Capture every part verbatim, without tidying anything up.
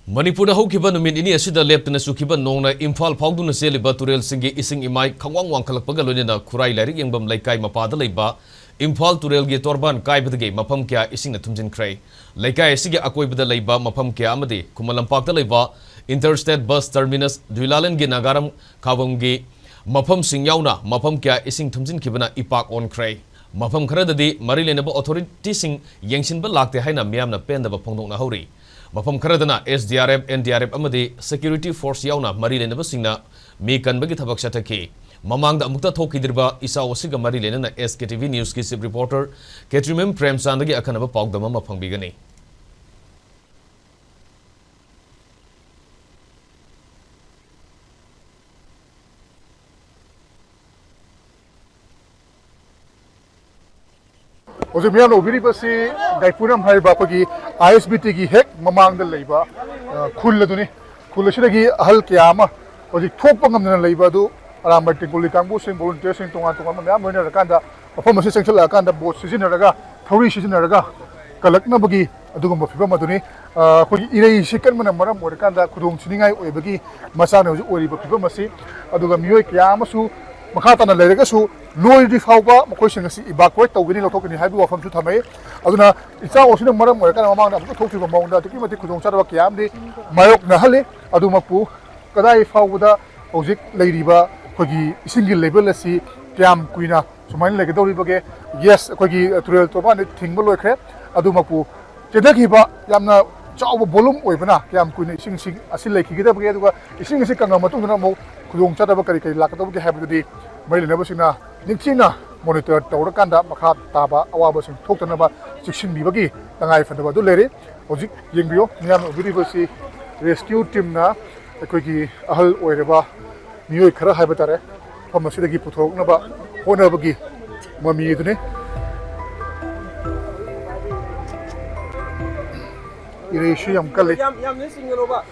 ꯃꯅꯤꯄꯨꯔꯗ ꯍꯧꯈꯤꯕ ꯅꯨꯃꯤꯠ ꯅꯤꯅꯤ ꯑꯁꯤꯗ ꯂꯦꯞꯇꯅ ꯆꯨꯈꯤꯕ ꯅꯣꯡꯅ ꯏꯝꯐꯥꯜ ꯐꯥꯎꯗꯨꯅ ꯆꯦꯜꯂꯤꯕ ꯇꯨꯔꯦꯜꯁꯤꯡꯒꯤ ꯏꯁꯤꯡ ꯏꯃꯥꯏ ꯈꯪꯋꯥꯡ ꯋꯥꯡꯈꯠꯂꯛꯄꯒ ꯂꯣꯏꯅꯅ ꯈꯨꯔꯥꯏ ꯂꯥꯏꯔꯤꯛ ꯌꯦꯡꯐꯝ ꯂꯩꯀꯥꯏ ꯃꯄꯥꯗ ꯂꯩꯕ ꯏꯝꯐꯥꯜ ꯇꯨꯔꯦꯜꯒꯤ ꯇꯣꯔꯕꯥꯟ ꯀꯥꯏꯕꯗꯒꯤ ꯃꯐꯝ ꯀꯌꯥ ꯏꯁꯤꯡꯅ ꯊꯨꯝꯖꯤꯟꯈ꯭ꯔꯦ꯫ ꯂꯩꯀꯥꯏ ꯑꯁꯤꯒꯤ ꯑꯀꯣꯏꯕꯗ ꯂꯩꯕ ꯃꯐꯝ ꯀꯌꯥ ꯑꯃꯗꯤ ꯈꯨꯃꯟ ꯂꯝꯄꯥꯛꯇ ꯂꯩꯕ ꯏꯟꯇꯔꯁ꯭ꯇꯦꯠ ꯕꯁ ꯇꯔꯃꯤꯅꯁ ꯗꯨꯏꯂꯥꯂꯦꯟꯒꯤ ꯅꯥꯒꯥꯔꯝ ꯈꯥꯕꯝꯒꯤ ꯃꯐꯝꯁꯤꯡ ꯌꯥꯎꯅ ꯃꯐꯝ ꯀꯌꯥ ꯏꯁꯤꯡ ꯊꯨꯝꯖꯤꯟꯈꯤꯕꯅ ꯏꯄꯥꯛ ꯑꯣꯟꯈ꯭ꯔꯦ꯫ ꯃꯐꯝ ꯈꯔꯗꯗꯤ ꯃꯔꯤ ꯂꯩꯅꯕ ꯑꯣꯊꯣꯔꯤꯇꯤꯁꯤꯡ ꯌꯦꯡꯁꯤꯟꯕ ꯂꯥꯛꯇꯦ ꯍꯥꯏꯅ ꯃꯤꯌꯥꯝꯅ ꯄꯦꯟꯗꯕ ꯐꯣꯡꯗꯣꯛꯅꯍꯧꯔꯤ꯫ ꯃꯐꯝ ꯈꯔꯗꯅ S D R F, N D R F ꯑꯃꯗꯤ ꯁꯦꯀ꯭ꯌꯨꯔꯤꯇꯤ ꯐꯣꯔꯁ ꯌꯥꯎꯅ ꯃꯔꯤ ꯂꯩꯅꯕꯁꯤꯡꯅ ꯃꯤ ꯀꯟꯕꯒꯤ ꯊꯕꯛ ꯆꯠꯊꯈꯤ꯫ ꯃꯃꯥꯡꯗ ꯑꯃꯨꯛꯇ ꯊꯣꯛꯈꯤꯗ꯭ꯔꯤꯕ ꯏꯆꯥꯎ ꯑꯁꯤꯒ ꯃꯔꯤ ꯂꯩꯅꯅ S K T V ꯅ꯭ꯌꯨꯁꯀꯤ ꯆꯤꯐ ꯔꯤꯄꯣꯔꯇꯔ ꯀꯦꯇ꯭ꯔꯤꯃꯦꯝ ꯄ꯭ꯔꯦꯝꯆꯥꯟꯗꯒꯤ ꯑꯈꯟꯅꯕ ꯄꯥꯎꯗꯝ ꯑꯃ ꯐꯪꯕꯤꯒꯅꯤ꯫ ꯍꯧꯖꯤꯛ ꯃꯌꯥꯝꯅ ꯎꯕꯤꯔꯤꯕꯁꯤ ꯒꯥꯏꯄꯨꯔꯝ ꯍꯥꯏꯔꯤꯕ ꯑꯩꯈꯣꯏꯒꯤ I S B T ꯒꯤ ꯍꯦꯛ ꯃꯃꯥꯡꯗ ꯂꯩꯕ, ꯑ, ꯈꯨꯜ ꯑꯗꯨꯅꯤ꯫ ꯈꯨꯜ ꯑꯁꯤꯗꯒꯤ ꯑꯍꯜ ꯀꯌꯥ ꯑꯃ ꯍꯧꯖꯤꯛ ꯊꯣꯛꯄ ꯉꯝꯗꯅ ꯂꯩꯕ ꯑꯗꯨ ꯑꯔꯥꯝꯕꯥꯏ ꯇꯦꯡꯀꯣꯂꯤ ꯀꯥꯡꯕꯨꯁꯤꯡ, ꯚꯣꯂꯨꯟꯇꯤꯌꯔꯁꯤꯡ, ꯇꯣꯉꯥꯟ ꯇꯣꯉꯥꯟꯕ ꯃꯌꯥꯝ ꯂꯣꯏꯅꯔꯀꯥꯟꯗ ꯃꯐꯝ ꯑꯁꯤ ꯆꯪꯁꯤꯜꯂꯛꯑꯀꯥꯟꯗ ꯕꯣꯠ ꯁꯤꯖꯤꯟꯅꯔꯒ, ꯊꯧꯔꯤ ꯁꯤꯖꯤꯟꯅꯔꯒ ꯀꯜꯂꯛꯅꯕꯒꯤ ꯑꯗꯨꯒꯨꯝꯕ ꯐꯤꯕꯝ ꯑꯗꯨꯅꯤ꯫ ꯑ, ꯑꯩꯈꯣꯏꯒꯤ ꯏꯔꯩꯁꯤ ꯀꯟꯕꯅ ꯃꯔꯝ ꯑꯣꯏꯔꯀꯥꯟꯗ ꯈꯨꯗꯣꯡ ꯊꯤꯅꯤꯡꯉꯥꯏ ꯑꯣꯏꯕꯒꯤ ꯃꯆꯥꯛꯅꯤ ꯍꯧꯖꯤꯛ ꯑꯣꯏꯔꯤꯕ ꯐꯤꯕꯝ ꯑꯁꯤ꯫ ꯑꯗꯨꯒ ꯃꯤꯑꯣꯏ ꯀꯌꯥ ꯑꯃꯁꯨ ꯃꯈꯥ ꯇꯥꯅ ꯂꯩꯔꯒꯁꯨ ꯂꯣꯏꯗ꯭ꯔꯤ ꯐꯥꯎꯕ ꯃꯈꯣꯏꯁꯤꯡ ꯑꯁꯤ evacuate ꯇꯧꯒꯅꯤ, ꯂꯧꯊꯣꯛꯀꯅꯤ ꯍꯥꯏꯕꯒꯤ ꯋꯥꯐꯝꯁꯨ ꯊꯝꯃꯛꯏ꯫ ꯑꯗꯨꯅ ꯏꯆꯥꯎ ꯑꯁꯤꯅ ꯃꯔꯝ ꯑꯣꯏꯔꯀꯥꯟꯗ ꯃꯃꯥꯡꯗ ꯑꯃꯨꯛꯇ ꯊꯣꯛꯇ꯭ꯔꯤꯕ ꯃꯑꯣꯡꯗ ꯑꯗꯨꯛꯀꯤ ꯃꯇꯤꯛ ꯈꯨꯗꯣꯡꯆꯥꯗꯕ ꯀꯌꯥ ꯑꯃꯗꯤ ꯃꯥꯌꯣꯛꯅꯍꯜꯂꯤ꯫ ꯑꯗꯨꯃꯛꯄꯨ ꯀꯗꯥꯏ ꯐꯥꯎꯕꯗ ꯍꯧꯖꯤꯛ ꯂꯩꯔꯤꯕ ꯑꯩꯈꯣꯏꯒꯤ ꯏꯁꯤꯡꯒꯤ ꯂꯦꯚꯦꯜ ꯑꯁꯤ ꯀꯌꯥꯝ ꯀꯨꯏꯅ ꯁꯨꯃꯥꯏꯅ ꯂꯩꯒꯗꯧꯔꯤꯕꯒꯦ? Yes, ꯑꯩꯈꯣꯏꯒꯤ ꯇꯨꯔꯦꯜ ꯇꯣꯔꯕꯥꯟꯗꯤ ꯊꯤꯡꯕ ꯂꯣꯏꯈ꯭ꯔꯦ꯫ ꯑꯗꯨꯃꯛꯄꯨ ꯆꯦꯟꯊꯈꯤꯕ ꯌꯥꯝꯅ ꯆꯥꯎꯕ volume ꯑꯣꯏꯕꯅ ꯀꯌꯥꯝ ꯀꯨꯏꯅ ꯏꯁꯤꯡꯁꯤꯡ ꯑꯁꯤ ꯂꯩꯈꯤꯒꯗꯕꯒꯦ, ꯑꯗꯨꯒ ꯏꯁꯤꯡ ꯑꯁꯤ ꯀꯪꯉ ꯃꯇꯨꯡꯗꯅ ꯑꯃꯨꯛ ꯈꯨꯗꯣꯡꯆꯥꯗꯕ ꯀꯔꯤ ꯀꯔꯤ ꯂꯥꯛꯀꯗꯕꯒꯦ ꯍꯥꯏꯕꯗꯨꯗꯤ ꯃꯔꯤ ꯂꯩꯅꯕꯁꯤꯡꯅ ꯅꯤꯡꯊꯤꯅ monitor ꯇꯧꯔꯀꯥꯟꯗ ꯃꯈꯥ ꯇꯥꯕ ꯑꯋꯥꯕꯁꯤꯡ ꯊꯣꯛꯇꯅꯕ ꯆꯦꯛꯁꯤꯟꯕꯤꯕꯒꯤ ꯇꯉꯥꯏ ꯐꯗꯕ ꯑꯗꯨ ꯂꯩꯔꯦ꯫ ꯍꯧꯖꯤꯛ ꯌꯦꯡꯕꯤꯌꯨ, ꯃꯤꯌꯥꯝꯅ ꯎꯕꯤꯔꯤꯕꯁꯤ rescue teamꯅ ꯑꯩꯈꯣꯏꯒꯤ ꯑꯍꯜ ꯑꯣꯏꯔꯕ ꯃꯤꯑꯣꯏ ꯈꯔ ꯍꯥꯏꯕ ꯇꯥꯔꯦ, ꯃꯐꯝ ꯑꯁꯤꯗꯒꯤ ꯄꯨꯊꯣꯔꯛꯅꯕ ꯍꯣꯠꯅꯕꯒꯤ ꯃꯃꯤ ꯑꯗꯨꯅꯤ꯫ ꯏꯔꯩꯁꯨ ꯌꯥꯝ ꯀꯜꯂꯤ꯫ ꯌꯥꯝ, ꯌꯥꯝꯅ ꯆꯤꯡꯒꯅꯣꯕ꯫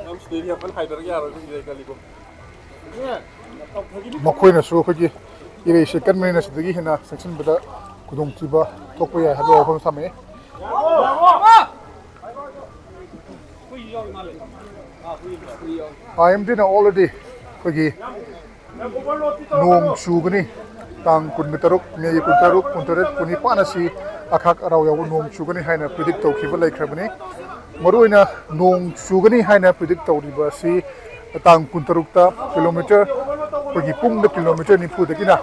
ꯅꯪ ꯁꯤꯗꯩꯗꯤ ꯌꯥꯝ ꯀꯟꯅ ꯍꯥꯏꯗꯔꯒ ꯌꯥꯔꯣꯏ, ꯏꯔꯩ ꯀꯜꯂꯤꯀꯣ꯫ ꯃꯈꯣꯏꯅꯁꯨ ꯑꯩꯈꯣꯏꯒꯤ ꯏꯔꯩꯁꯦ ꯀꯟꯕꯅꯤꯅ ꯁꯤꯗꯒꯤ ꯍꯦꯟꯅ ꯆꯪꯁꯤꯟꯕꯗ ꯈꯨꯗꯣꯡꯊꯤꯕ ꯊꯣꯛꯄ ꯌꯥꯏ ꯍꯥꯏꯕ ꯋꯥꯐꯝ ꯊꯝꯃꯛꯑꯦ꯫ ꯑꯥꯏ ꯑꯦꯝ ꯗꯤꯅ already ꯑꯩꯈꯣꯏꯒꯤ ꯅꯣꯡ ꯆꯨꯒꯅꯤ, ꯇꯥꯡ ꯀꯨꯟꯒ ꯇꯔꯨꯛ, ꯃꯦꯒꯤ ꯀꯨꯟꯇꯔꯨꯛ, ꯀꯨꯟꯇꯔꯦꯠ, ꯀꯨꯟꯅꯤꯄꯥꯟ ꯑꯁꯤ ꯑꯈꯥꯛ ꯑꯔꯥꯎ ꯌꯥꯎꯕ ꯅꯣꯡ ꯆꯨꯒꯅꯤ ꯍꯥꯏꯅ predict ꯇꯧꯈꯤꯕ ꯂꯩꯈ꯭ꯔꯕꯅꯤ꯫ ꯃꯔꯨꯑꯣꯏꯅ ꯅꯣꯡ ꯆꯨꯒꯅꯤ ꯍꯥꯏꯅ predict ꯇꯧꯔꯤꯕ ꯑꯁꯤ ꯇꯥꯡ ꯀꯨꯟꯇꯔꯨꯛꯇ ꯀꯤꯂꯣꯃꯤꯇꯔ ꯑꯩꯈꯣꯏꯒꯤ ꯄꯨꯡꯗ ꯀꯤꯂꯣꯃꯤꯇꯔ ꯅꯤꯐꯨꯗꯒꯤꯅ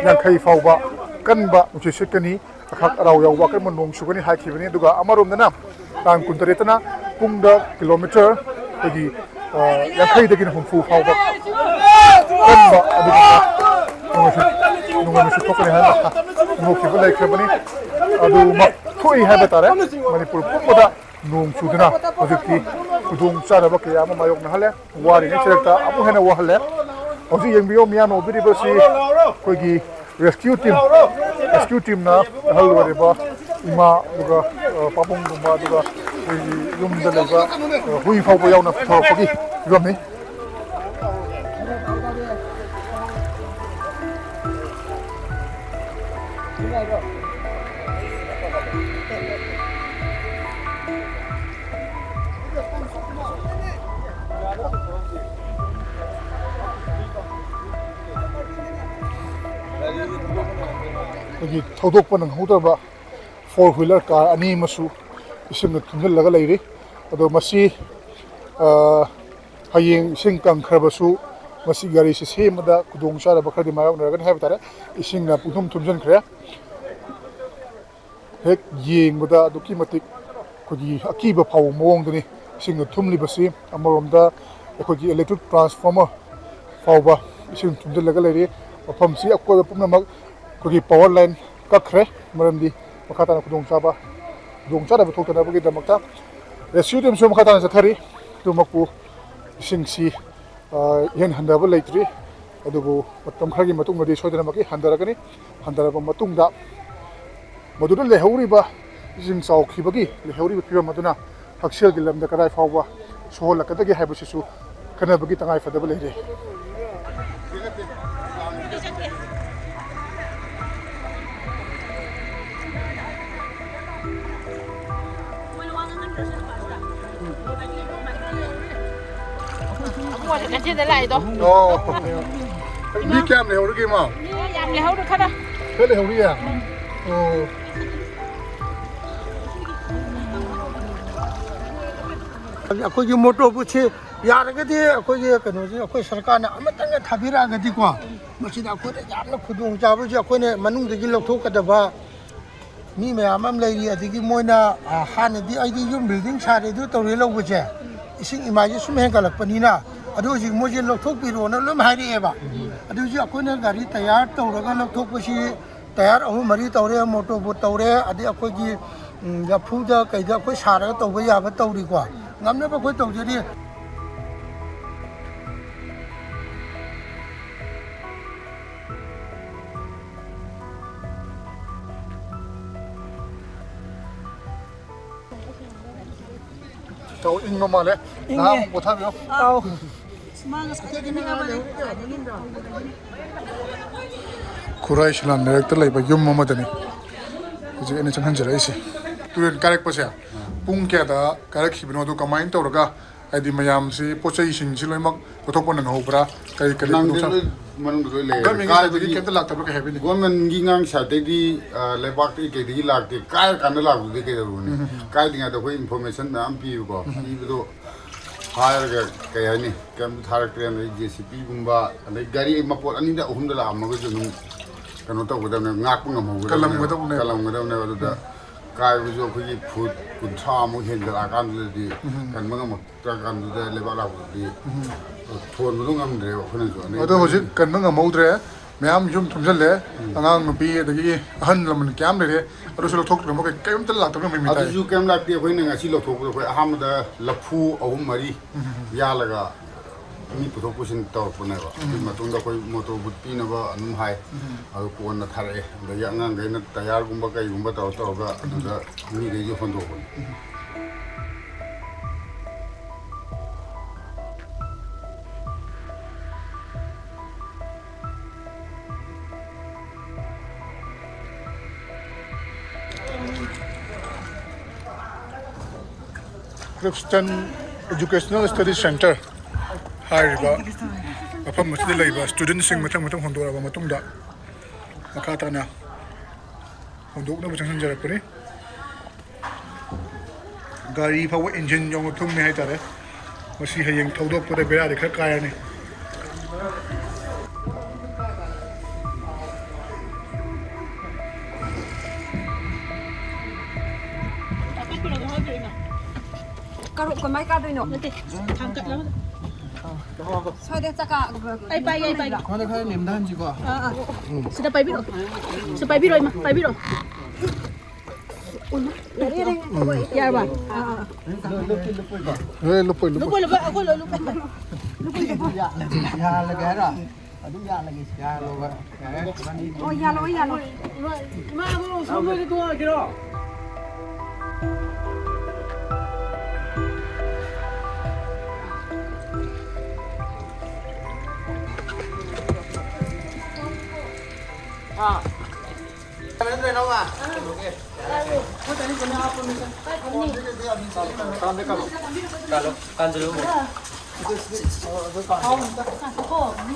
ꯌꯥꯡꯈꯩ ꯐꯥꯎꯕ ꯀꯟꯕ ꯅꯨꯡꯁꯤꯠ ꯁꯤꯠꯀꯅꯤ꯫ ꯑꯈꯥꯛ ꯑꯔꯥꯎ ꯌꯥꯎꯕ ꯑꯀꯟꯕ ꯅꯣꯡ ꯆꯨꯒꯅꯤ ꯍꯥꯏꯈꯤꯕꯅꯤ꯫ ꯑꯗꯨꯒ ꯑꯃꯔꯣꯝꯗꯅ ꯇꯥꯡ ꯀꯨꯟꯇꯔꯦꯠꯇꯅ ꯄꯨꯡꯗ ꯀꯤꯂꯣꯃꯤꯇꯔ ꯑꯩꯈꯣꯏꯒꯤ, ꯑ, ꯌꯥꯡꯈꯩꯗꯒꯤꯅ ꯍꯨꯝꯐꯨ ꯐꯥꯎꯕ ꯀꯟꯕ ꯑꯗꯨꯒꯨꯝꯕ ꯅꯣꯡꯂꯩ ꯅꯨꯡꯁꯤꯠ ꯊꯣꯛꯀꯅꯤ ꯍꯥꯏꯅ ꯐꯣꯡꯗꯣꯛꯈꯤꯕ ꯂꯩꯈ꯭ꯔꯕꯅꯤ꯫ ꯑꯗꯨꯃꯛ ꯊꯣꯛꯏ ꯍꯥꯏꯕ ꯇꯥꯔꯦ꯫ ꯃꯅꯤꯄꯨꯔ ꯄꯨꯝꯕꯗ ꯅꯣꯡ ꯆꯨꯗꯨꯅ ꯍꯧꯖꯤꯛꯇꯤ ꯈꯨꯗꯣꯡ ꯆꯥꯗꯕ ꯀꯌꯥ ꯑꯃ ꯃꯥꯌꯣꯛꯅꯍꯜꯂꯦ꯫ ꯋꯥꯔꯤꯉꯩ ꯁꯔꯛꯇ ꯑꯃꯨꯛ ꯍꯦꯟꯅ ꯋꯥꯍꯜꯂꯦ꯫ ꯍꯧꯖꯤꯛ ꯌꯦꯡꯕꯤꯌꯣ, ꯃꯤꯌꯥꯝꯅ ꯎꯕꯤꯔꯤꯕꯁꯤ ꯑꯩꯈꯣꯏꯒꯤ rescue team, rescue teamꯅ ꯑꯍꯜ ꯑꯣꯏꯔꯕ ꯏꯃꯥ, ꯑꯗꯨꯒ, ꯑ, ꯄꯥꯕꯨꯡꯒꯨꯝꯕ, ꯑꯗꯨꯒ ꯑꯩꯈꯣꯏꯒꯤ ꯌꯨꯝꯗ ꯂꯩꯕ, ꯑ, ꯍꯨꯏ ꯐꯥꯎꯕ ꯌꯥꯎꯅ ꯄꯨꯊꯣꯔꯛꯄꯒꯤ ꯐꯤꯕꯝꯅꯤ꯫ ꯑꯩꯈꯣꯏꯒꯤ ꯊꯧꯗꯣꯛꯄ ꯅꯪꯍꯧꯗ꯭ꯔꯕ four wheeler car ꯑꯅꯤ ꯑꯃꯁꯨ ꯏꯁꯤꯡꯅ ꯊꯨꯝꯖꯤꯜꯂꯒ ꯂꯩꯔꯤ꯫ ꯑꯗꯣ ꯃꯁꯤ, ꯑ, ꯍꯌꯦꯡ ꯏꯁꯤꯡ ꯀꯪꯈ꯭ꯔꯕꯁꯨ ꯃꯁꯤ ꯒꯥꯔꯤꯁꯤ ꯁꯦꯝꯕꯗ ꯈꯨꯗꯣꯡ ꯆꯥꯗꯕ ꯈꯔꯗꯤ ꯃꯥꯌꯣꯛꯅꯔꯒꯅꯤ ꯍꯥꯏꯕ ꯇꯥꯔꯦ꯫ ꯏꯁꯤꯡꯅ ꯄꯨꯡꯊꯨꯝ ꯊꯨꯝꯖꯤꯟꯈ꯭ꯔꯦ꯫ ꯍꯦꯛ ꯌꯦꯡꯕꯗ ꯑꯗꯨꯛꯀꯤ ꯃꯇꯤꯛ ꯑꯩꯈꯣꯏꯒꯤ ꯑꯀꯤꯕ ꯐꯥꯎꯕ ꯃꯑꯣꯡꯗꯅꯤ ꯏꯁꯤꯡꯅ ꯊꯨꯝꯂꯤꯕꯁꯤ꯫ ꯑꯃꯔꯣꯝꯗ ꯑꯩꯈꯣꯏꯒꯤ electric transformer ꯐꯥꯎꯕ ꯏꯁꯤꯡ ꯊꯨꯝꯖꯤꯜꯂꯒ ꯂꯩꯔꯤ꯫ ꯃꯐꯝꯁꯤ ꯑꯀꯣꯏꯕ ꯄꯨꯝꯅꯃꯛ ꯑꯩꯈꯣꯏꯒꯤ power line ꯀꯛꯈ꯭ꯔꯦ꯫ ꯃꯔꯝꯗꯤ ꯃꯈꯥ ꯇꯥꯅ ꯈꯨꯗꯣꯡꯆꯥꯕ, ꯈꯨꯗꯣꯡꯆꯥꯗꯕ ꯊꯣꯛꯇꯅꯕꯒꯤꯗꯃꯛꯇ rescue teamꯁꯨ ꯃꯈꯥ ꯇꯥꯅ ꯆꯠꯊꯔꯤ꯫ ꯑꯗꯨꯃꯛꯄꯨ ꯏꯁꯤꯡꯁꯤ, ꯑ, ꯏꯍꯟ ꯍꯟꯊꯕ ꯂꯩꯇ꯭ꯔꯤ꯫ ꯑꯗꯨꯕꯨ ꯃꯇꯝ ꯈꯔꯒꯤ ꯃꯇꯨꯡꯗꯗꯤ ꯁꯣꯏꯗꯅꯃꯛꯀꯤ ꯍꯟꯊꯔꯛꯀꯅꯤ꯫ ꯍꯟꯊꯔꯕ ꯃꯇꯨꯡꯗ ꯃꯗꯨꯗ ꯂꯩꯍꯧꯔꯤꯕ ꯏꯁꯤꯡ ꯆꯥꯎꯈꯤꯕꯒꯤ ꯂꯩꯍꯧꯔꯤꯕ ꯐꯤꯕꯝ ꯑꯗꯨꯅ ꯍꯛꯁꯦꯜꯒꯤ ꯂꯝꯗ ꯀꯗꯥꯏ ꯐꯥꯎꯕ ꯁꯣꯛꯍꯜꯂꯛꯀꯗꯒꯦ ꯍꯥꯏꯕꯁꯤꯁꯨ ꯈꯟꯅꯕꯒꯤ ꯇꯉꯥꯏ ꯐꯗꯕ ꯂꯩꯔꯦ꯫ ꯑꯕꯨꯡꯉꯣꯁꯦ ꯀꯩꯊꯦꯜꯗ ꯂꯥꯛꯏꯗꯣ꯫ ꯑꯣ꯫ ꯃꯤ ꯀꯌꯥꯝ ꯂꯩꯍꯧꯔꯒꯦ, ꯏꯃꯥ? ꯃꯤ ꯌꯥꯝ ꯂꯩꯍꯧꯔꯦ ꯈꯔ꯫ ꯈꯔ ꯂꯩꯍꯧꯔꯤꯌꯦ? ꯑꯣ꯫ ꯑꯩꯈꯣꯏꯒꯤ ꯃꯣꯇꯣꯔ ꯕꯨꯠꯁꯤ ꯌꯥꯔꯒꯗꯤ ꯑꯩꯈꯣꯏꯒꯤ ꯀꯩꯅꯣꯁꯤ ꯑꯩꯈꯣꯏ ꯁꯔꯀꯥꯔꯅ ꯑꯃꯇꯪꯒ ꯊꯥꯕꯤꯔꯛꯑꯒꯗꯤꯀꯣ, ꯃꯁꯤꯗ ꯑꯩꯈꯣꯏꯗ ꯌꯥꯝꯅ ꯈꯨꯗꯣꯡꯆꯥꯕꯁꯦ ꯑꯩꯈꯣꯏꯅ ꯃꯅꯨꯡꯗꯒꯤ ꯂꯧꯊꯣꯛꯀꯗꯕ ꯃꯤ ꯃꯌꯥꯝ ꯑꯃ ꯂꯩꯔꯤ꯫ ꯑꯗꯒꯤ ꯃꯣꯏꯅ, ꯑ, ꯍꯥꯟꯅꯗꯤ ꯑꯩꯗꯤ ꯌꯨꯝ building ꯁꯥꯔꯦ ꯑꯗꯨ ꯇꯧꯔꯦ ꯂꯧꯕꯁꯦ, ꯏꯁꯤꯡ ꯏꯃꯥꯏꯁꯦ ꯁꯨꯝ ꯍꯦꯟꯒꯠꯂꯛꯄꯅꯤꯅ, ꯑꯗꯨ ꯍꯧꯖꯤꯛ ꯃꯣꯏꯁꯦ ꯂꯧꯊꯣꯛꯄꯤꯔꯣꯅ ꯂꯣꯏꯝ ꯍꯥꯏꯔꯛꯑꯦꯕ꯫ ꯑꯗꯨ ꯍꯧꯖꯤꯛ ꯑꯩꯈꯣꯏꯅ ꯒꯥꯔꯤ ꯇꯌꯥꯔ ꯇꯧꯔꯒ ꯂꯧꯊꯣꯛꯄꯁꯤ, ꯇꯌꯥꯔ ꯑꯍꯨꯝ ꯃꯔꯤ ꯇꯧꯔꯦ, ꯃꯣꯇꯣꯔ ꯕꯣꯠ ꯇꯧꯔꯦ, ꯑꯗꯩ ꯑꯩꯈꯣꯏꯒꯤ, ꯎꯝ, ꯂꯐꯨꯗ ꯀꯩꯗ ꯑꯩꯈꯣꯏ ꯁꯥꯔꯒ ꯇꯧꯕ ꯌꯥꯕ ꯇꯧꯔꯤꯀꯣ꯫ ꯉꯝꯅꯕ ꯑꯩꯈꯣꯏ ꯇꯧꯖꯔꯤ꯫ ꯇꯧ, ꯏꯪꯕ ꯃꯥꯜꯂꯦ꯫ ꯏꯪꯉꯦ꯫ ꯉꯥꯏꯍꯥꯛ ꯄꯣꯊꯥꯕꯤꯌꯣ꯫ ꯑꯥꯎ꯫ ꯈꯨꯔꯥꯏ ꯁꯤꯂꯥꯡ ꯂꯩꯔꯛꯇ ꯂꯩꯕ ꯌꯨꯝ ꯑꯃꯗꯅꯤ ꯍꯧꯖꯤꯛ ꯑꯩꯅ ꯆꯪꯍꯟꯖꯔꯛꯏꯁꯦ꯫ ꯇꯨꯔꯦꯟ ꯀꯥꯏꯔꯛꯄꯁꯦ ꯄꯨꯡ ꯀꯌꯥꯗ ꯀꯥꯏꯔꯛꯈꯤꯕꯅꯣ, ꯑꯗꯨ ꯀꯃꯥꯏꯅ ꯇꯧꯔꯒ, ꯍꯥꯏꯗꯤ, ꯃꯌꯥꯝꯁꯤ ꯄꯣꯠ ꯆꯩꯁꯤꯡꯁꯤ ꯂꯣꯏꯅꯃꯛ ꯂꯧꯊꯣꯛꯄ ꯅꯪꯍꯧꯕ꯭ꯔꯥ? ꯀꯔꯤ ꯀꯔꯤ ꯅꯪꯗꯤ ꯈꯨꯗꯣꯡꯆꯥ- ꯂꯣꯏ ꯃꯅꯨꯡꯗ ꯂꯣꯏ ꯂꯩꯔꯦ꯫ ꯒꯃꯦꯟꯒꯤ ꯁꯥꯏꯠꯇꯒꯤ ꯀꯥꯏꯗꯒꯤ ꯀꯩꯝꯇ ꯂꯥꯛꯇꯕ꯭ꯔꯥ ꯀꯩ ꯍꯥꯏꯕꯤꯅꯤ? ꯒꯣꯔꯃꯦꯟꯒꯤ ꯉꯥꯡ ꯁꯥꯏꯠꯇꯒꯤ, ꯑ, ꯂꯩꯕꯥꯛꯇꯒꯤ ꯀꯩꯗꯒꯤ ꯂꯥꯛꯇꯦ꯫ ꯀꯥꯏꯔ ꯀꯥꯟꯗ ꯂꯥꯛꯄꯗꯨꯗꯤ ꯀꯩꯗꯧꯔꯨꯅꯤ? ꯎꯝ, ꯎꯝ, ꯎꯝ꯫ ꯀꯥꯏꯗ꯭ꯔꯤꯉꯩꯗ ꯑꯩꯈꯣꯏ ꯏꯟꯐꯣꯔꯃꯦꯁꯟ ꯃꯌꯥꯝ ꯄꯤꯕꯀꯣ꯫ ꯎꯝ꯫ ꯄꯤꯕꯗꯣ ꯍꯥꯏꯔꯒ ꯀꯩ ꯍꯥꯏꯅꯤ? ꯀꯩꯝꯇ ꯊꯥꯔꯛꯇ꯭ꯔꯦ꯫ ꯑꯗꯩ ꯖꯦ ꯁꯤ ꯕꯤꯒꯨꯝꯕ, ꯑꯗꯩ ꯒꯥꯔꯤ ꯃꯄꯣꯠ ꯑꯅꯤꯗ ꯑꯍꯨꯝꯗ ꯂꯥꯛꯑꯝꯃꯒꯁꯨ ꯑꯗꯨꯝ ꯀꯩꯅꯣ ꯇꯧꯒꯗꯕꯅꯦ, ꯉꯥꯛꯄ ꯉꯝꯍꯧꯒꯗꯕꯅꯦ꯫ ꯀꯜꯂꯝꯒꯗꯕꯅꯦ꯫ ꯀꯜꯂꯝꯒꯗꯕꯅꯦ꯫ ꯑꯗꯨꯗ ꯎꯝ꯫ ꯀꯥꯏꯕꯁꯨ ꯑꯩꯈꯣꯏꯒꯤ ꯐꯨꯠ ꯀꯨꯟꯊ꯭ꯔꯥꯃꯨꯛ ꯍꯦꯟꯖꯜꯂꯛꯑꯀꯥꯟꯗꯨꯗꯗꯤ ꯎꯝ꯫ ꯀꯟꯕ ꯉꯝꯃꯛꯇ꯭ꯔꯀꯥꯟꯗꯨꯗ ꯂꯩꯕꯥꯛ ꯂꯥꯛꯄꯗꯨꯗꯤ ꯎꯝ꯫ ꯊꯣꯟꯕꯗꯣ ꯉꯝꯗ꯭ꯔꯦꯕ ꯑꯩꯈꯣꯏꯅꯁꯨ꯫ ꯑꯗꯩ ꯑꯗꯣ ꯍꯧꯖꯤꯛ ꯀꯟꯕ ꯉꯝꯍꯧꯗ꯭ꯔꯦ, ꯃꯌꯥꯝ ꯌꯨꯝ ꯊꯨꯝꯖꯤꯜꯂꯦ, ꯎꯝ꯫ ꯑꯉꯥꯡ ꯅꯨꯄꯤ ꯑꯗꯒꯤ ꯑꯍꯜ ꯂꯃꯟ ꯀꯌꯥꯝ ꯂꯩꯔꯦ, ꯑꯗꯨꯁꯨ ꯂꯧꯊꯣꯛꯇ꯭ꯔꯕ ꯃꯈꯩ ꯀꯔꯤꯝꯇ ꯂꯥꯛꯇꯕ ꯉꯝꯃꯤ ꯇꯥꯏ꯫ ꯑꯗꯨꯁꯨ ꯀꯩꯝ ꯂꯥꯛꯇꯦ꯫ ꯑꯩꯈꯣꯏꯅ ꯉꯁꯤ ꯂꯧꯊꯣꯛꯄꯗ ꯑꯩꯈꯣꯏ ꯑꯍꯥꯟꯕꯗ ꯂꯐꯨ ꯑꯍꯨꯝ ꯃꯔꯤ ꯎꯝ꯫ ꯌꯥꯜꯂꯒ ꯃꯤ ꯄꯨꯊꯣꯛ ꯄꯨꯁꯤꯟ ꯇꯧꯔꯛꯄꯅꯦꯕ꯫ ꯎꯝ꯫ ꯑꯗꯨꯒꯤ ꯃꯇꯨꯡꯗ ꯑꯩꯈꯣꯏ ꯃꯣꯇꯣꯔ ꯕꯨꯠ ꯄꯤꯅꯕ ꯑꯗꯨꯝ ꯍꯥꯏ꯫ ꯎꯝ꯫ ꯑꯗꯨ ꯀꯣꯟꯅ ꯊꯥꯔꯛꯑꯦ꯫ ꯑꯗꯒꯤ ꯑꯉꯥꯡꯈꯩꯅ ꯇꯌꯥꯔꯒꯨꯝꯕ ꯀꯩꯒꯨꯝꯕ ꯇꯧꯔ ꯇꯧꯔꯒ ꯑꯗꯨꯗ ꯃꯤꯈꯩꯁꯦ ꯍꯣꯟꯗꯣꯛꯄꯅꯤ꯫ Christian Educational Study Center ꯍꯥꯏꯔꯤꯕ ꯃꯐꯝ ꯑꯁꯤꯗ ꯂꯩꯕ ꯁ꯭ꯇꯨꯗꯦꯟꯁꯤꯡ ꯃꯊꯪ ꯃꯊꯪ ꯍꯣꯟꯗꯣꯔꯛꯑꯕ ꯃꯇꯨꯡꯗ ꯃꯈꯥ ꯇꯥꯅ ꯍꯣꯟꯗꯣꯛꯅꯕ ꯆꯪꯁꯤꯟꯖꯔꯛꯄꯅꯤ꯫ ꯒꯥꯔꯤ ꯐꯥꯎꯕ ꯏꯟꯖꯤꯟ ꯌꯧꯅ ꯊꯨꯝꯃꯦ ꯍꯥꯏꯇꯥꯔꯦ꯫ ꯃꯁꯤ ꯍꯌꯦꯡ ꯊꯧꯗꯣꯛꯄꯗ ꯕꯦꯔꯥꯗꯤ ꯈꯔ ꯀꯥꯏꯔꯅꯤ꯫ ꯀꯔꯨꯞ ꯀꯃꯥꯏ ꯀꯥꯗꯣꯏꯅꯣ? ꯅꯠꯇꯦ, ꯊꯥꯡꯒꯠꯂꯒ꯫ ꯁ꯭ꯋꯥꯏꯗ ꯆꯀꯥ ꯑꯩ ꯄꯥꯏꯒꯦ, ꯑꯩ ꯄꯥꯏꯒꯦ꯫ ꯈꯣꯟꯗ ꯈꯔ ꯅꯦꯝꯊꯍꯟꯁꯤꯀꯣ꯫ ꯑꯥ, ꯑꯥ꯫ ꯁꯤꯗ ꯄꯥꯏꯕꯤꯔꯛꯑꯣ꯫ ꯁꯤꯗ ꯄꯥꯏꯕꯤꯔꯛꯑꯣ, ꯏꯃꯥ, ꯄꯥꯏꯕꯤꯔꯛꯑꯣ꯫ ꯌꯥꯔꯕ? ꯑꯥ, ꯑꯥ, ꯑꯥ꯫ ꯂꯣꯏ ꯂꯨꯞꯄꯣꯏ, ꯂꯨꯞꯄꯣꯏ꯫ ꯂꯨꯄꯥ, ꯂꯨꯄꯥ, ꯑꯩꯈꯣꯏ ꯂꯣꯏ ꯂꯨꯄꯥ꯫ ꯌꯥꯜꯂꯒꯦ ꯍꯥꯏꯔꯣ? ꯑꯗꯨꯝ ꯌꯥꯜꯂꯒꯦ꯫ ꯌꯥꯜꯂꯣꯕ꯫ ꯌꯥꯔꯦ꯫ ꯑꯣ, ꯌꯥꯜꯂꯣ, ꯌꯥꯜꯂꯣ꯫ ꯏꯃꯥ, ꯑꯗꯨ ꯁꯣꯝꯗ ꯑꯣꯏꯅ ꯇꯣꯡꯉꯛꯑꯒꯦꯔꯣ?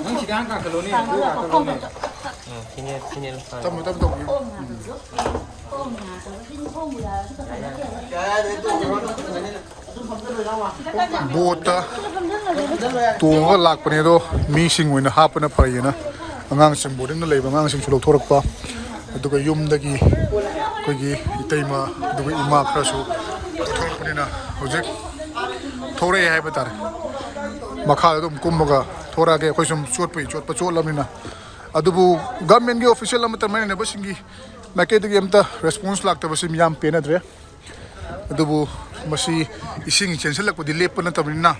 ꯅꯪ ꯁꯤꯗ ꯍꯥꯟꯅ ꯀꯥꯈꯠꯂꯣꯅꯦ꯫ ꯑꯗꯨꯒ ꯀꯥꯈꯠꯂꯣꯅꯦ꯫ ꯇꯞꯅ ꯇꯞꯅ ꯇꯧꯕꯤꯌꯨ꯫ ꯕꯣꯠꯇ ꯇꯣꯡꯉꯒ ꯂꯥꯛꯄꯅꯦ, ꯑꯗꯣ ꯃꯤꯁꯤꯡ ꯑꯣꯏꯅ ꯍꯥꯞꯄꯅ ꯐꯩꯌꯦꯅ ꯑꯉꯥꯡꯁꯤꯡ, ꯕꯣꯔꯗꯤꯡꯗ ꯂꯩꯕ ꯑꯉꯥꯡꯁꯤꯡꯁꯨ ꯂꯧꯊꯣꯔꯛꯄ, ꯑꯗꯨꯒ ꯌꯨꯝꯗꯒꯤ ꯑꯩꯈꯣꯏꯒꯤ ꯏꯇꯩꯃ ꯑꯗꯨꯒ ꯏꯃꯥ ꯈꯔꯁꯨ ꯂꯧꯊꯣꯔꯛꯄꯅꯤꯅ ꯍꯧꯖꯤꯛ ꯊꯣꯔꯛꯑꯦ ꯍꯥꯏꯕ ꯇꯥꯔꯦ꯫ ꯃꯈꯥꯗ ꯑꯗꯨꯝ ꯀꯨꯝꯃꯒ ꯊꯣꯔꯛꯑꯒꯦ꯫ ꯑꯩꯈꯣꯏ ꯁꯨꯝ ꯆꯣꯠꯄꯒꯤ ꯆꯣꯠꯄ ꯆꯣꯠꯂꯕꯅꯤꯅ꯫ ꯑꯗꯨꯕꯨ ꯒꯚꯔꯟꯃꯦꯟꯠꯀꯤ ꯑꯣꯐꯤꯁꯤꯌꯦꯜ ꯑꯃꯠꯇ ꯃꯔꯤ ꯂꯩꯅꯕꯁꯤꯡꯒꯤ ꯃꯥꯏꯀꯩꯗꯒꯤ ꯑꯝꯇ ꯔꯦꯁꯄꯣꯟꯁ ꯂꯥꯛꯇꯕꯁꯤ ꯌꯥꯝ ꯄꯦꯟꯅꯗ꯭ꯔꯦ꯫ ꯑꯗꯨꯕꯨ ꯃꯁꯤ ꯏꯁꯤꯡ ꯆꯦꯟꯁꯤꯜꯂꯛꯄꯗꯤ ꯂꯦꯞꯄ ꯅꯠꯇꯕꯅꯤꯅ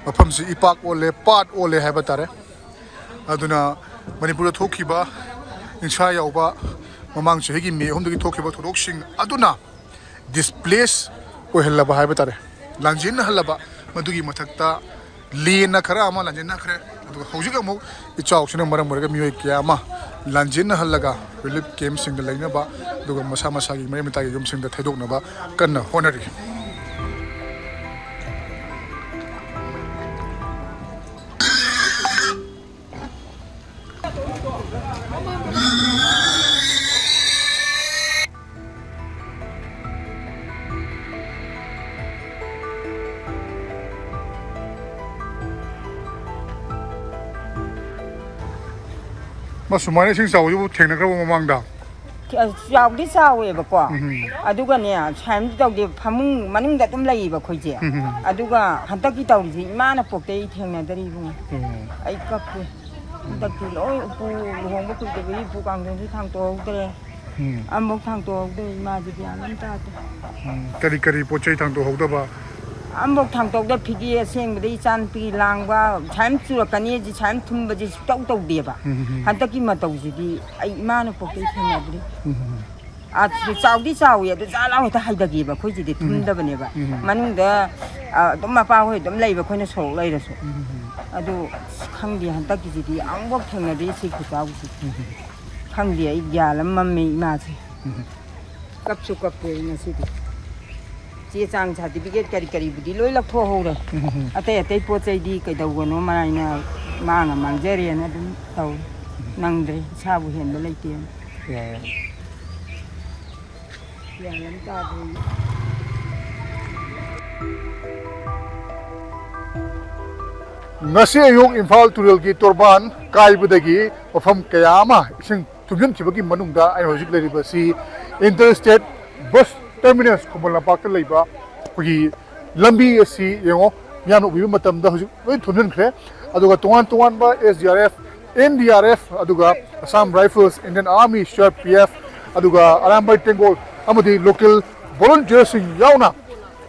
ꯃꯐꯝꯁꯤ ꯏꯄꯥꯛ ꯑꯣꯜꯂꯦ, ꯄꯥꯠ ꯑꯣꯜꯂꯦ ꯍꯥꯏꯕ ꯇꯥꯔꯦ꯫ ꯑꯗꯨꯅ ꯃꯅꯤꯄꯨꯔꯗ ꯊꯣꯛꯈꯤꯕ ꯍꯤꯡꯁꯥ ꯌꯥꯎꯕ ꯃꯃꯥꯡ ꯆꯍꯤꯒꯤ ꯃꯦ ꯑꯍꯨꯝꯗꯒꯤ ꯊꯣꯛꯈꯤꯕ ꯊꯧꯗꯣꯛꯁꯤꯡ ꯑꯗꯨꯅ ꯗꯤꯁꯄ꯭ꯂꯦꯁ ꯑꯣꯏꯍꯜꯂꯕ ꯍꯥꯏꯕ ꯇꯥꯔꯦ, ꯂꯥꯟꯖꯦꯟꯅꯍꯜꯂꯕ꯫ ꯃꯗꯨꯒꯤ ꯃꯊꯛꯇ ꯂꯦꯟꯅ ꯈꯔ ꯑꯃ ꯂꯥꯟꯖꯦꯟꯅꯈ꯭ꯔꯦ꯫ ꯑꯗꯨꯒ ꯍꯧꯖꯤꯛ ꯑꯃꯨꯛ ꯏꯆꯥꯎꯁꯤꯅ ꯃꯔꯝ ꯑꯣꯏꯔꯒ ꯃꯤꯑꯣꯏ ꯀꯌꯥ ꯑꯃ ꯂꯥꯟꯖꯦꯟꯅꯍꯜꯂꯒ ꯔꯤꯂꯤꯐ ꯀꯦꯝꯞꯁꯤꯡꯗ ꯂꯩꯅꯕ, ꯑꯗꯨꯒ ꯃꯁꯥ ꯃꯁꯥꯒꯤ ꯃꯔꯤ ꯃꯇꯥꯏꯒꯤ ꯌꯨꯝꯁꯤꯡꯗ ꯊꯩꯗꯣꯛꯅꯕ ꯀꯟꯅ ꯍꯣꯠꯅꯔꯤ꯫ ꯃꯁꯨꯃꯥꯏꯅ ꯏꯁꯤꯡ ꯆꯥꯎꯕꯁꯤꯕꯨ ꯊꯦꯡꯅꯈ꯭ꯔꯕ ꯃꯃꯥꯡꯗ? ꯆꯥꯎꯗꯤ ꯆꯥꯎꯋꯦꯕꯀꯣ꯫ ꯎꯝ꯫ ꯑꯗꯨꯒꯅꯦ, ꯁꯨꯃꯥꯏꯅꯗꯤ ꯇꯧꯗꯦ, ꯐꯃꯨꯡ ꯃꯅꯨꯡꯗ ꯑꯗꯨꯝ ꯂꯩꯌꯦꯕ ꯑꯩꯈꯣꯏꯁꯦ꯫ ꯎꯝ꯫ ꯑꯗꯨꯒ ꯍꯟꯗꯛꯀꯤ ꯇꯧꯔꯤꯁꯦ ꯏꯃꯥꯅ ꯄꯣꯛꯇꯩ ꯊꯦꯡꯅꯗꯔꯤ ꯏꯕꯨꯡꯉꯣ꯫ ꯎꯝ꯫ ꯑꯩ ꯀꯞꯄꯦ꯫ ꯍꯟꯗꯛꯇꯤ ꯂꯣꯏ ꯎꯄꯨ, ꯂꯨꯍꯣꯡꯕ ꯀꯨꯏꯗꯕꯒꯤ ꯎꯄꯨ ꯀꯥꯡꯊꯣꯟꯁꯨ ꯊꯥꯡꯇꯣꯛꯍꯧꯗ꯭ꯔꯦ꯫ ꯎꯝ꯫ ꯑꯃꯐꯥꯎ ꯊꯥꯡꯇꯣꯛꯍꯧꯗ꯭ꯔꯦ, ꯏꯃꯥꯁꯦ ꯒ꯭ꯌꯥꯟ ꯑꯃ ꯇꯥꯗꯦ꯫ ꯎꯝ꯫ ꯀꯔꯤ ꯀꯔꯤ ꯄꯣꯠ ꯆꯩ ꯊꯥꯡꯇꯣꯛꯍꯧꯗꯕ? ꯑꯃꯐꯥꯎ ꯊꯥꯡꯇꯣꯛꯍꯧꯗ꯫ ꯐꯤꯒꯦ ꯑꯁꯦꯡꯕꯗ ꯏꯆꯥꯅꯨꯄꯤ ꯂꯥꯡꯕ, ꯁꯨꯃꯥꯏꯅ ꯆꯨꯔꯛꯀꯅꯤ, ꯁꯨꯃꯥꯏꯅ ꯊꯨꯝꯕꯁꯦ ꯁꯨꯡꯇꯧ ꯇꯧꯗꯦꯕ꯫ ꯎꯝ, ꯎꯝ, ꯎꯝ꯫ ꯍꯟꯗꯛꯀꯤ ꯃꯇꯧꯁꯤꯗꯤ ꯑꯩ ꯏꯃꯥꯅ ꯄꯣꯛꯇꯩ ꯊꯦꯡꯅꯗ꯭ꯔꯤ꯫ ꯎꯝ, ꯎꯝ, ꯎꯝ꯫ ꯑꯥ, ꯆꯥꯎꯗꯤ ꯆꯥꯎꯋꯤ, ꯑꯗꯨ ꯖꯥꯠ ꯂꯥꯎ ꯍꯦꯛꯇ ꯍꯥꯏꯊꯈꯤꯕ꯫ ꯑꯩꯈꯣꯏꯁꯤꯗꯤ ꯎꯝ꯫ ꯊꯨꯝꯗꯕꯅꯦꯕ꯫ ꯎꯝ꯫ ꯃꯅꯨꯡꯗ, ꯑ, ꯑꯗꯨꯝ ꯃꯄꯥ ꯍꯣꯏ ꯑꯗꯨꯝ ꯂꯩꯕ, ꯑꯩꯈꯣꯏꯅ ꯁꯣꯔꯣꯛ ꯂꯩꯔꯁꯨ꯫ ꯎꯝ꯫ ꯑꯗꯨ ꯈꯪꯗꯦ, ꯍꯟꯗꯛꯀꯤꯁꯤꯗꯤ ꯑꯃꯨꯛꯐꯥꯎ ꯊꯦꯡꯅꯗ꯭ꯔꯤ ꯁꯤ ꯈꯨꯆꯥꯎꯁꯤ꯫ ꯎꯝ꯫ ꯈꯪꯗꯦ, ꯑꯩ ꯒ꯭ꯌꯥꯟ ꯑꯃ ꯃꯝꯃꯦ ꯏꯃꯥꯁꯦ꯫ ꯎꯝ꯫ ꯀꯞꯁꯨ ꯀꯞꯄꯦ ꯑꯩ ꯉꯁꯤꯗꯤ꯫ ꯆꯦ ꯆꯥꯡ, ꯁꯥꯔꯇꯤꯐꯤꯀꯦꯠ ꯀꯔꯤ ꯀꯔꯤꯕꯨꯗꯤ ꯂꯣꯏ ꯂꯧꯊꯣꯛꯍꯧꯔꯦ꯫ ꯎꯝ꯫ ꯑꯇꯩ ꯑꯇꯩ ꯄꯣꯠ ꯆꯩꯗꯤ ꯀꯩꯗꯧꯕꯅꯣ ꯃꯔꯥꯏꯅ ꯃꯥꯡꯉ ꯃꯥꯡꯖꯔꯦꯅ ꯑꯗꯨꯝ ꯇꯧꯔꯦ꯫ ꯅꯪꯗ꯭ꯔꯦ, ꯏꯁꯥꯕꯨ ꯍꯦꯟꯕ ꯂꯩꯇꯦꯅ꯫ ꯌꯥꯏ, ꯌꯥꯏ꯫ ꯒ꯭ꯌꯥꯟ ꯑꯃ ꯇꯥꯗ꯭ꯔꯦ꯫ ꯉꯁꯤ ꯑꯌꯨꯛ ꯏꯝꯐꯥꯜ ꯇꯨꯔꯦꯜꯒꯤ ꯇꯣꯔꯕꯥꯟ ꯀꯥꯏꯕꯗꯒꯤ ꯃꯐꯝ ꯀꯌꯥ ꯑꯃ ꯏꯁꯤꯡ ꯊꯨꯝꯖꯤꯟꯈꯤꯕꯒꯤ ꯃꯅꯨꯡꯗ ꯑꯩꯅ ꯍꯧꯖꯤꯛ ꯂꯩꯔꯤꯕꯁꯤ ꯏꯟꯇꯔ ꯁ꯭ꯇꯦꯠ ꯕꯁ ꯇꯔꯃꯤꯅꯁ ꯈꯨꯃꯟ ꯂꯝꯄꯥꯛꯇ ꯂꯩꯕ ꯑꯩꯈꯣꯏꯒꯤ ꯂꯝꯕꯤ ꯑꯁꯤ ꯌꯦꯡꯉꯣ, ꯃꯤꯌꯥꯝꯅ ꯎꯕꯤꯕ ꯃꯇꯝꯗ ꯍꯧꯖꯤꯛ ꯂꯣꯏ ꯊꯨꯝꯖꯤꯟꯈ꯭ꯔꯦ꯫ ꯑꯗꯨꯒ ꯇꯣꯉꯥꯟ ꯇꯣꯉꯥꯟꯕ S D R F, N D R F, ꯑꯗꯨꯒ Assam Rifles, Indian Army, C R P F, ꯑꯗꯨꯒ ꯑꯔꯥꯝꯕꯥꯏ ꯇꯦꯡꯒꯣꯜ ꯑꯃꯗꯤ local volunteerꯁꯤꯡ ꯌꯥꯎꯅ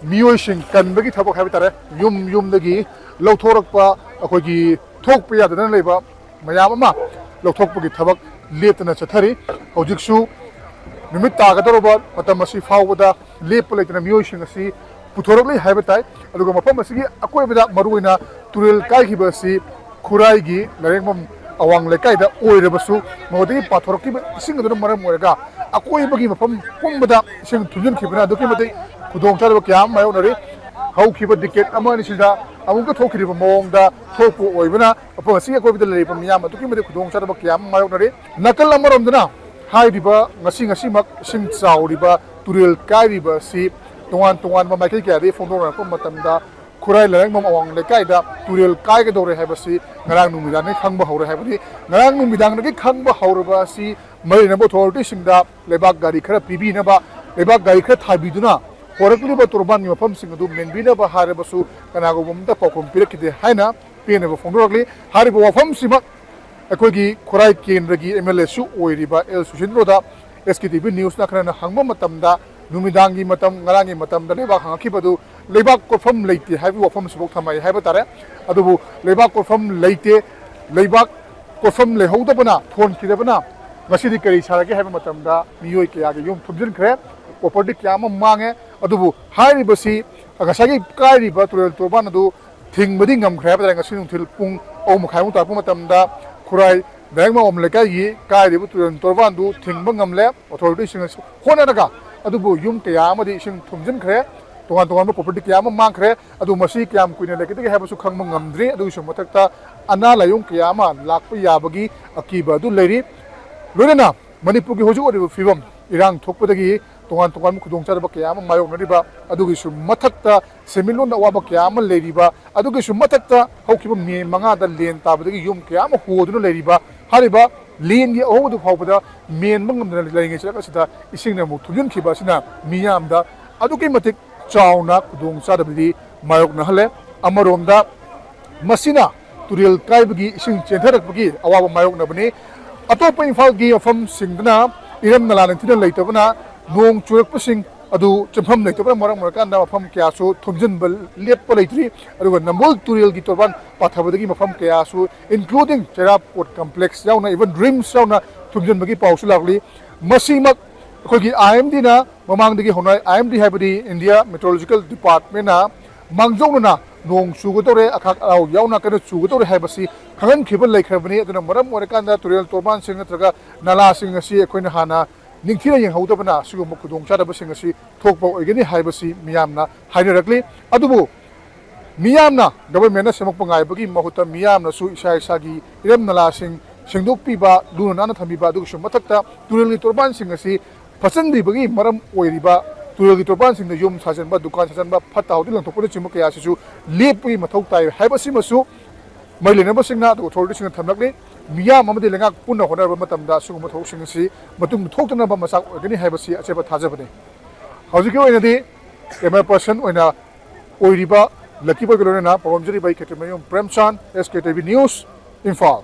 ꯃꯤꯑꯣꯏꯁꯤꯡ ꯀꯟꯕꯒꯤ ꯊꯕꯛ ꯍꯥꯏꯕ ꯇꯥꯔꯦ, ꯌꯨꯝ ꯌꯨꯝꯗꯒꯤ ꯂꯧꯊꯣꯔꯛꯄ, ꯑꯩꯈꯣꯏꯒꯤ ꯊꯣꯛꯄ ꯌꯥꯗꯗꯅ ꯂꯩꯕ ꯃꯌꯥꯝ ꯑꯃ ꯂꯧꯊꯣꯛꯄꯒꯤ ꯊꯕꯛ ꯂꯦꯞꯇꯅ ꯆꯠꯊꯔꯤ꯫ ꯍꯧꯖꯤꯛꯁꯨ ꯅꯨꯃꯤꯠ ꯇꯥꯒꯗꯧꯔꯕ ꯃꯇꯝ ꯑꯁꯤ ꯐꯥꯎꯕꯗ ꯂꯦꯞꯄ ꯂꯩꯇꯅ ꯃꯤꯑꯣꯏꯁꯤꯡ ꯑꯁꯤ ꯄꯨꯊꯣꯔꯛꯂꯤ ꯍꯥꯏꯕ ꯇꯥꯏ꯫ ꯑꯗꯨꯒ ꯃꯐꯝ ꯑꯁꯤꯒꯤ ꯑꯀꯣꯏꯕꯗ ꯃꯔꯨꯑꯣꯏꯅ ꯇꯨꯔꯦꯜ ꯀꯥꯏꯈꯤꯕ ꯑꯁꯤ ꯈꯨꯔꯥꯏꯒꯤ ꯂꯥꯏꯔꯦꯝꯕꯝ ꯑꯋꯥꯡ ꯂꯩꯀꯥꯏꯗ ꯑꯣꯏꯔꯕꯁꯨ, ꯃꯗꯨꯗꯒꯤ ꯄꯥꯊꯣꯔꯛꯈꯤꯕ ꯏꯁꯤꯡ ꯑꯗꯨꯅ ꯃꯔꯝ ꯑꯣꯏꯔꯒ ꯑꯀꯣꯏꯕꯒꯤ ꯃꯐꯝ ꯄꯨꯝꯕꯗ ꯏꯁꯤꯡ ꯊꯨꯝꯖꯤꯟꯈꯤꯕꯅ ꯑꯗꯨꯛꯀꯤ ꯃꯇꯤꯛ ꯈꯨꯗꯣꯡꯆꯥꯗꯕ ꯀꯌꯥ ꯑꯃ ꯃꯥꯌꯣꯛꯅꯔꯤ꯫ ꯍꯧꯈꯤꯕ decade ꯑꯃ ꯑꯅꯤꯁꯤꯗ ꯑꯃꯨꯛꯀ ꯊꯣꯛꯈꯤꯔꯤꯕ ꯃꯑꯣꯡꯗ ꯊꯣꯛꯄ ꯑꯣꯏꯕꯅ ꯃꯐꯝ ꯑꯁꯤꯒꯤ ꯑꯀꯣꯏꯕꯗ ꯂꯩꯔꯤꯕ ꯃꯤꯌꯥꯝ ꯑꯗꯨꯛꯀꯤ ꯃꯇꯤꯛ ꯈꯨꯗꯣꯡꯆꯥꯗꯕ ꯀꯌꯥ ꯑꯃ ꯃꯥꯌꯣꯛꯅꯔꯤ꯫ ꯅꯥꯀꯜ ꯑꯃꯔꯣꯝꯗꯅ ꯍꯥꯏꯔꯤꯕ ꯉꯁꯤ ꯉꯁꯤꯃꯛ ꯏꯁꯤꯡ ꯆꯥꯎꯔꯤꯕ ꯇꯨꯔꯦꯜ ꯀꯥꯏꯔꯤꯕ ꯑꯁꯤ ꯇꯣꯉꯥꯟ ꯇꯣꯉꯥꯟꯕ ꯃꯥꯏꯀꯩ ꯀꯌꯥꯗꯒꯤ ꯐꯣꯡꯗꯣꯔꯛꯄ ꯃꯇꯝꯗ ꯈꯨꯔꯥꯏ ꯂꯥꯏꯔꯦꯝꯕꯝ ꯑꯋꯥꯡ ꯂꯩꯀꯥꯏꯗ ꯇꯨꯔꯦꯜ ꯀꯥꯏꯒꯗꯧꯔꯦ ꯍꯥꯏꯕꯁꯤ ꯉꯔꯥꯡ ꯅꯨꯃꯤꯗꯥꯡꯗꯒꯤ ꯈꯪꯕ ꯍꯧꯔꯦ ꯍꯥꯏꯕꯅꯤ꯫ ꯉꯔꯥꯡ ꯅꯨꯃꯤꯗꯥꯡꯗꯒꯤ ꯈꯪꯕ ꯍꯧꯔꯕ ꯑꯁꯤ ꯃꯔꯤ ꯂꯩꯅꯕ ꯑꯣꯊꯣꯔꯤꯇꯤꯁꯤꯡꯗ ꯂꯩꯕꯥꯛ ꯒꯥꯔꯤ ꯈꯔ ꯄꯤꯕꯤꯅꯕ, ꯂꯩꯕꯥꯛ ꯒꯥꯔꯤ ꯈꯔ ꯊꯥꯕꯤꯗꯨꯅ ꯍꯣꯔꯛꯂꯤꯕ ꯇꯣꯔꯕꯥꯟꯒꯤ ꯃꯐꯝꯁꯤꯡ ꯑꯗꯨ ꯃꯦꯟꯕꯤꯅꯕ ꯍꯥꯏꯔꯕꯁꯨ ꯀꯅꯥꯒꯨꯝꯕ ꯑꯃꯇ ꯄꯥꯎꯈꯨꯝ ꯄꯤꯔꯛꯈꯤꯗꯦ ꯍꯥꯏꯅ ꯄꯦꯟꯅꯕ ꯐꯣꯡꯗꯣꯔꯛꯂꯤ꯫ ꯍꯥꯏꯔꯤꯕ ꯋꯥꯐꯝꯁꯤꯃꯛ ꯑꯩꯈꯣꯏꯒꯤ ꯈꯨꯔꯥꯏ ꯀꯦꯟꯗ꯭ꯔꯒꯤ ꯑꯦꯝ ꯑꯦꯜ ꯑꯦꯁꯨ ꯑꯣꯏꯔꯤꯕ ꯑꯦꯜ ꯁꯨꯁꯤꯟꯗ꯭ꯔꯣꯗ ꯑꯦꯁ ꯀꯦ ꯇꯤ ꯚꯤ ꯅ꯭ꯌꯨꯁꯅ ꯈꯔꯅ ꯍꯪꯕ ꯃꯇꯝꯗ ꯅꯨꯃꯤꯗꯥꯡꯒꯤ ꯃꯇꯝ, ꯉꯔꯥꯡꯒꯤ ꯃꯇꯝꯗ ꯂꯩꯕꯥꯛ ꯍꯪꯉꯛꯈꯤꯕꯗꯨ ꯂꯩꯕꯥꯛ ꯀꯣꯠꯐꯝ ꯂꯩꯇꯦ ꯍꯥꯏꯕꯒꯤ ꯋꯥꯐꯝꯁꯤꯐꯥꯎ ꯊꯝꯃꯛꯏ ꯍꯥꯏꯕ ꯇꯥꯔꯦ꯫ ꯑꯗꯨꯕꯨ ꯂꯩꯕꯥꯛ ꯀꯣꯠꯐꯝ ꯂꯩꯇꯦ, ꯂꯩꯕꯥꯛ ꯀꯣꯠꯐꯝ ꯂꯩꯍꯧꯗꯕꯅ, ꯊꯣꯟꯈꯤꯗꯕꯅ ꯉꯁꯤꯗꯤ ꯀꯔꯤ ꯁꯥꯔꯒꯦ ꯍꯥꯏꯕ ꯃꯇꯝꯗ ꯃꯤꯑꯣꯏ ꯀꯌꯥꯒꯤ ꯌꯨꯝ ꯊꯨꯝꯖꯤꯟꯈ꯭ꯔꯦ, ꯄ꯭ꯔꯣꯄꯔꯇꯤ ꯀꯌꯥ ꯑꯃ ꯃꯥꯡꯉꯦ꯫ ꯑꯗꯨꯕꯨ ꯍꯥꯏꯔꯤꯕꯁꯤ ꯉꯁꯥꯏꯒꯤ ꯀꯥꯏꯔꯤꯕ ꯇꯨꯔꯦꯜ ꯇꯣꯔꯕꯥꯟ ꯑꯗꯨ ꯊꯤꯡꯕꯗꯤ ꯉꯝꯈ꯭ꯔꯦ ꯍꯥꯏꯕ ꯇꯥꯔꯦ꯫ ꯉꯁꯤ ꯅꯨꯡꯊꯤꯜ ꯄꯨꯡ ꯑꯍꯨꯝ ꯃꯈꯥꯏꯃꯨꯛ ꯇꯥꯔꯛꯄ ꯃꯇꯝꯗ ꯈꯨꯔꯥꯏ ꯗꯥꯏꯔꯦꯛꯃꯥꯡꯕꯝ ꯂꯩꯀꯥꯏꯒꯤ ꯀꯥꯏꯔꯤꯕ ꯇꯨꯔꯦꯜ ꯇꯣꯔꯕꯥꯟꯗꯨ ꯊꯤꯡꯕ ꯉꯝꯂꯦ꯫ ꯑꯣꯊꯣꯔꯤꯇꯤꯁꯤꯡꯅꯁꯨ ꯍꯣꯠꯅꯔꯒ, ꯑꯗꯨꯕꯨ ꯌꯨꯝ ꯀꯌꯥ ꯑꯃꯗꯤ ꯏꯁꯤꯡ ꯊꯨꯝꯖꯤꯟꯈ꯭ꯔꯦ, ꯇꯣꯉꯥꯟ ꯇꯣꯉꯥꯟꯕ ꯄ꯭ꯔꯣꯄꯔꯇꯤ ꯀꯌꯥ ꯑꯃ ꯃꯥꯡꯈ꯭ꯔꯦ꯫ ꯑꯗꯨ ꯃꯁꯤ ꯀꯌꯥꯝ ꯀꯨꯏꯅ ꯂꯩꯒꯗꯒꯦ ꯍꯥꯏꯕꯁꯨ ꯈꯪꯕ ꯉꯝꯗ꯭ꯔꯤ꯫ ꯑꯗꯨꯒꯤꯁꯨ ꯃꯊꯛꯇ ꯑꯅꯥ ꯂꯥꯏꯌꯣꯡ ꯀꯌꯥ ꯑꯃ ꯂꯥꯛꯄ ꯌꯥꯕꯒꯤ ꯑꯀꯤꯕ ꯑꯗꯨ ꯂꯩꯔꯤ꯫ ꯂꯣꯏꯅꯅ ꯃꯅꯤꯄꯨꯔꯒꯤ ꯍꯧꯖꯤꯛ ꯑꯣꯏꯔꯤꯕ ꯐꯤꯕꯝ, ꯏꯔꯥꯡ ꯊꯣꯛꯄꯗꯒꯤ ꯇꯣꯉꯥꯟ ꯇꯣꯉꯥꯟꯕ ꯈꯨꯗꯣꯡꯆꯥꯗꯕ ꯀꯌꯥ ꯑꯃ ꯃꯥꯌꯣꯛꯅꯔꯤꯕ, ꯑꯗꯨꯒꯤꯁꯨ ꯃꯊꯛꯇ ꯁꯦꯟꯃꯤꯠꯂꯣꯟꯗ ꯑꯋꯥꯕ ꯀꯌꯥ ꯑꯃ ꯂꯩꯔꯤꯕ, ꯑꯗꯨꯒꯤꯁꯨ ꯃꯊꯛꯇ ꯍꯧꯈꯤꯕ ꯃꯦ ꯃꯉꯥꯗ ꯂꯦꯟ ꯇꯥꯕꯗꯒꯤ ꯌꯨꯝ ꯀꯌꯥ ꯑꯃ ꯍꯣꯗꯨꯅ ꯂꯩꯔꯤꯕ, ꯍꯥꯏꯔꯤꯕ ꯂꯦꯟꯒꯤ ꯑꯍꯣꯕꯗꯨ ꯐꯥꯎꯕꯗ ꯃꯦꯟꯕ ꯉꯝꯗꯅ ꯂꯩꯔꯤꯉꯩ ꯆꯔꯛ ꯑꯁꯤꯗ ꯏꯁꯤꯡꯅ ꯑꯃꯨꯛ ꯊꯨꯝꯖꯤꯟꯈꯤꯕ ꯑꯁꯤꯅ ꯃꯤꯌꯥꯝꯗ ꯑꯗꯨꯛꯀꯤ ꯃꯇꯤꯛ ꯆꯥꯎꯅ ꯈꯨꯗꯣꯡꯆꯥꯗꯕꯗꯤ ꯃꯥꯌꯣꯛꯅꯍꯜꯂꯦ꯫ ꯑꯃꯔꯣꯝꯗ ꯃꯁꯤꯅ ꯇꯨꯔꯦꯜ ꯀꯥꯏꯕꯒꯤ ꯏꯁꯤꯡ ꯆꯦꯟꯊꯔꯛꯄꯒꯤ ꯑꯋꯥꯕ ꯃꯥꯌꯣꯛꯅꯕꯅꯤ꯫ ꯑꯇꯣꯞꯄ ꯏꯝꯐꯥꯜꯒꯤ ꯃꯐꯝꯁꯤꯡꯗꯅ ꯏꯔꯝ ꯅꯂꯥ ꯅꯤꯡꯊꯤꯅ ꯂꯩꯇꯕꯅ ꯅꯣꯡ ꯆꯨꯔꯛꯄꯁꯤꯡ ꯑꯗꯨ ꯆꯦꯟꯐꯝ ꯂꯩꯇꯕꯅ ꯃꯔꯝ ꯑꯣꯏꯔꯀꯥꯟꯗ ꯃꯐꯝ ꯀꯌꯥꯁꯨ ꯊꯨꯝꯖꯤꯟꯕ ꯂꯦꯞꯄ ꯂꯩꯇ꯭ꯔꯤ꯫ ꯑꯗꯨꯒ ꯅꯝꯕꯣꯜ ꯇꯨꯔꯦꯜꯒꯤ ꯇꯣꯔꯕꯥꯟ ꯄꯥꯊꯕꯗꯒꯤ ꯃꯐꯝ ꯀꯌꯥꯁꯨ, including ꯆꯩꯔꯥ ꯄꯣꯔꯠ ꯀꯝꯄ꯭ꯂꯦꯛꯁ ꯌꯥꯎꯅ, even ꯔꯤꯝꯁ ꯌꯥꯎꯅ ꯊꯨꯝꯖꯤꯟꯕꯒꯤ ꯄꯥꯎꯁꯨ ꯂꯥꯛꯂꯤ꯫ ꯃꯁꯤꯃꯛ ꯑꯩꯈꯣꯏꯒꯤ ꯑꯥꯏ ꯑꯦꯝ ꯗꯤꯅ ꯃꯃꯥꯡꯗꯒꯤ ꯍꯧꯅ, ꯑꯥꯏ ꯑꯦꯝ ꯗꯤ ꯍꯥꯏꯕꯗꯤ ꯏꯟꯗꯤꯌꯥ ꯃꯦꯇ꯭ꯔꯣꯂꯣꯖꯤꯀꯦꯜ ꯗꯤꯄꯥꯔꯠꯃꯦꯟꯅ ꯃꯥꯡꯖꯧꯅꯅ ꯅꯣꯡ ꯆꯨꯒꯗꯧꯔꯦ, ꯑꯈꯥꯛ ꯑꯔꯥꯎ ꯌꯥꯎꯅ ꯀꯟꯅ ꯆꯨꯒꯗꯧꯔꯦ ꯍꯥꯏꯕꯁꯤ ꯈꯪꯍꯟꯈꯤꯕ ꯂꯩꯈ꯭ꯔꯕꯅꯤ꯫ ꯑꯗꯨꯅ ꯃꯔꯝ ꯑꯣꯏꯔꯀꯥꯟꯗ ꯇꯨꯔꯦꯜ ꯇꯣꯔꯕꯥꯟꯁꯤꯡ ꯅꯠꯇ꯭ꯔꯒ ꯅꯂꯥꯁꯤꯡ ꯑꯁꯤ ꯑꯩꯈꯣꯏꯅ ꯍꯥꯟꯅ ꯅꯤꯡꯊꯤꯅ ꯌꯦꯡꯍꯧꯗꯕꯅ ꯁꯤꯒꯨꯝꯕ ꯈꯨꯗꯣꯡꯆꯥꯗꯕꯁꯤꯡ ꯑꯁꯤ ꯊꯣꯛꯄ ꯑꯣꯏꯒꯅꯤ ꯍꯥꯏꯕꯁꯤ ꯃꯤꯌꯥꯝꯅ ꯍꯥꯏꯅꯔꯛꯂꯤ꯫ ꯑꯗꯨꯕꯨ ꯃꯤꯌꯥꯝꯅ ꯒꯕꯔꯃꯦꯟꯅ ꯁꯦꯝꯃꯛꯄ ꯉꯥꯏꯕꯒꯤ ꯃꯍꯨꯠꯇ ꯃꯤꯌꯥꯝꯅꯁꯨ ꯏꯁꯥ ꯏꯁꯥꯒꯤ ꯏꯔꯝ ꯅꯂꯥꯁꯤꯡ ꯁꯦꯡꯗꯣꯛꯄꯤꯕ, ꯂꯨꯅ ꯅꯥꯟꯅ ꯊꯝꯕꯤꯕ, ꯑꯗꯨꯒꯤꯁꯨ ꯃꯊꯛꯇ ꯇꯨꯔꯦꯜꯒꯤ ꯇꯣꯔꯕꯥꯟꯁꯤꯡ ꯑꯁꯤ ꯐꯠꯆꯟꯗ꯭ꯔꯤꯕꯒꯤ ꯃꯔꯝ ꯑꯣꯏꯔꯤꯕ ꯇꯨꯔꯦꯜꯒꯤ ꯇꯣꯔꯕꯥꯟꯁꯤꯡꯗ ꯌꯨꯝ ꯁꯥꯖꯟꯕ, ꯗꯨꯀꯥꯟ ꯁꯥꯖꯟꯕ, ꯐꯠꯇ ꯍꯥꯎꯗꯤ ꯂꯪꯊꯣꯛꯄꯅꯆꯤꯡꯕ ꯀꯌꯥ ꯑꯁꯤꯁꯨ ꯂꯦꯞꯄꯒꯤ ꯃꯊꯧ ꯇꯥꯏ ꯍꯥꯏꯕꯁꯤꯃꯁꯨ ꯃꯔꯤ ꯂꯩꯅꯕꯁꯤꯡꯅ ꯑꯗꯨꯒ ꯑꯣꯊꯣꯔꯤꯇꯤꯁꯤꯡꯅ ꯊꯝꯂꯛꯂꯤ꯫ ꯃꯤꯌꯥꯝ ꯑꯃꯗꯤ ꯂꯩꯉꯥꯛ ꯄꯨꯟꯅ ꯍꯣꯠꯅꯔꯕ ꯃꯇꯝꯗ ꯑꯁꯤꯒꯨꯝꯕ ꯊꯕꯛꯁꯤꯡ ꯑꯁꯤ ꯃꯇꯨꯡ ꯊꯣꯛꯇꯅꯕ ꯃꯆꯥꯛ ꯑꯣꯏꯒꯅꯤ ꯍꯥꯏꯕꯁꯤ ꯑꯆꯦꯠꯄ ꯊꯥꯖꯕꯅꯤ꯫ ꯍꯧꯖꯤꯛꯀꯤ ꯑꯣꯏꯅꯗꯤ camera person ꯑꯣꯏꯅ ꯑꯣꯏꯔꯤꯕ ꯂꯛꯀꯤ ꯕꯣꯏꯒ ꯂꯣꯏꯅꯅ ꯄꯥꯎꯗꯝꯖꯔꯤꯕ ꯑꯩ ꯈꯦꯇ꯭ꯔꯤꯃꯌꯨꯝ ꯄ꯭ꯔꯦꯝꯆꯥꯟ, S K T V News, Imphal.